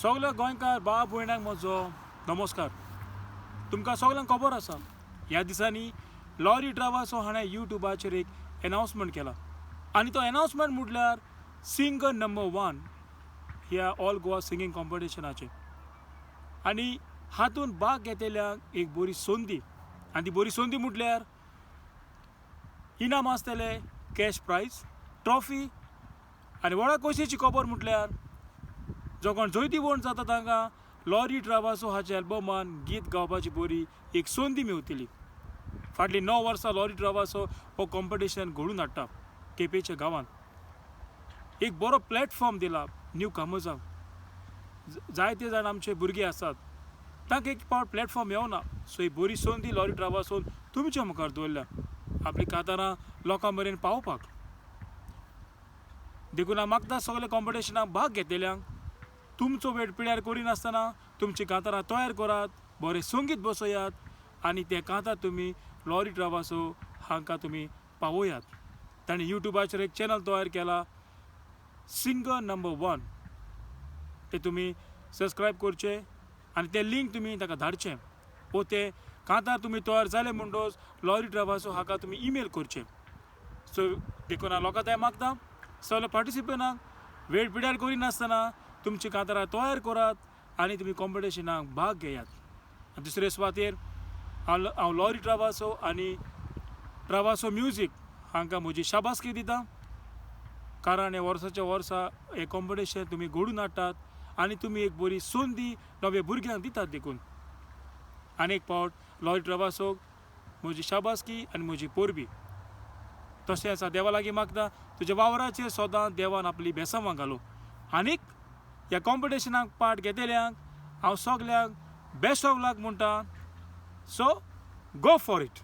सगल्या गोंयकार भाव भयणांक म्हजो नमस्कार. तुमकां सगल्यांक खबर आसा, ह्या दिसांनी लॉरी ट्रावासो हाणें यूट्यूबाचेर एक एनावन्समेंट केला आनी तो एनावन्समेंट म्हटल्यार सिंगर नंबर वन ह्या ऑल गोवा सिंगींग कॉम्पिटिशनाचेर. आनी हातूंत भाग घेतल्याक एक बरी संदी, आनी ती बरी संदी म्हटल्यार इनाम आसतले, कॅश प्रायज, ट्रॉफी. आनी व्हडा खोशयेची खबर म्हटल्यार जो कोण जैतिवंत जाता तांकां लॉरी ट्रावासो हाच्या एल्बमान गीत गावपाची बरी एक संदी मेवतली. फाटलीं 9 वर्सां लॉरी ट्रावासो हो कॉम्पिटिशन घडून हाडटा. केपेंच्या गांवांत एक बरो प्लॅटफॉर्म दिला न्यू कामर्सांक. जायते जाण आमचे भुरगे आसात, तांकां एक पावट प्लॅटफॉर्म मेवना. सो ही बरी संदी लॉरी ट्रावासोन तुमच्या मुखार दवरल्या आपली कांतारां लोकां मेरेन पावोवपाक. देखून हांव मागता सगल्या कॉम्पिटिशनाक भाग घेतल्यांक, तुमचो वेळ पिड्यार करिनासतना तुमची कांतारां तयार करात, बरें संगीत बसयात आनी तें कांतार तुमी लॉरी ट्रावासो हांकां तुमी पावयात. ताणें यूट्यूबाचेर एक चॅनल तयार केला, सिंगर नंबर वन. ते तुमी सबस्क्रायब करचे आनी तें लिंक तुमी ताका धाडचें वो ते कांतार तुमी तयार जाले म्हणटच लॉरी ट्रावासो हाका तुमी ईमेल करचें. सो देखून हांव लोकां तें मागता, सगल्या पार्टिसिपंटांक वेळ पिड्यार करिनासतना तुमची कांतारां तयार करात आनी तुमी कॉम्पिटिशनाक भाग घेयात. आनी दुसरे सुवातेर हांव लॉरी ट्रावासो आनी ट्रावासो म्युजीक हांकां म्हजी शाबासकी दिता, कारण हे वर्साच्या वर्सा हें कॉम्पिटिशन तुमी घडून हाडटात आनी तुमी एक बरी संदी नव्या भुरग्यांक दितात. देखून आनी एक पावट लॉरी ट्रावासोक म्हजी शाबासकी आनी म्हजी परबी. तशेंच हांव देवा लागीं मागता, तुज्या वावराचेर सदां देवान आपली बेसांवां घालूं. आनीक ह्या कॉम्पिटिशनाक पार्ट घेतल्यांक हांव सगल्यांक बेस्ट ऑफ लक म्हणटा. So go for it.